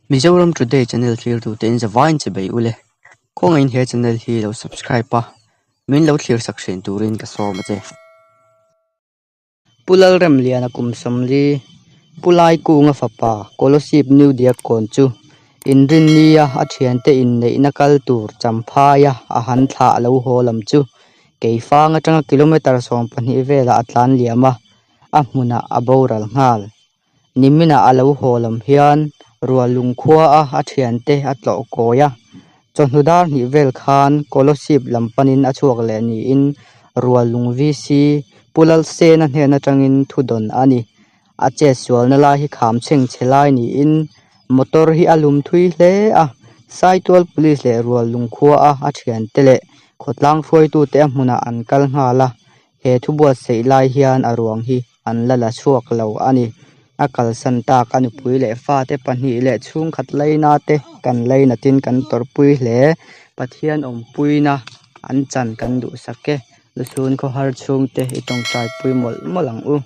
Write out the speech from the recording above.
Mizoram Today channel thlirtute in zavaiin che bei ule. Khawngaihin he channel hi lo subscribe a, min lo thlir sak thin turin ka sawm a che. Pu Lalremliana kum 40, Pu Laikunga fapa Kolosip New Diakkawn chu Inrinnia a thiante inneihna kal tur Champhaia a han thlah lo haw lam chu Keifang atanga kilometre 12 velah a tlan liam a, a hmunah a boral nghal. Niminah a lo haw lam hian Rualung khuaa a thiante a tlawh kawi a, chawhnu dar hnih vel khan Kolosip lam panin a chhuak leh niin Rualung VC Pu Lalsena hnen atangin thu dawn a ni. A chetsualna lai hi kham chheng chhe lai niin motor hi a lum thui hle a, Saitual Police leh Rualung khuaa a thiante leh khawtlang hruaitute a hmunah an kal nghal a, he thu buatsaih lai hian a ruang hi an la la chhuak lo a ni. A kalsan tak a nupui leh fate pahnih leh chhungkhat laina te kan lainatin kan tawrhpui hle. Pathian awmpuina an chan kan duhsak e. Lusun khawhar chhungte i tawngtaipui mawlh mawlh ang u.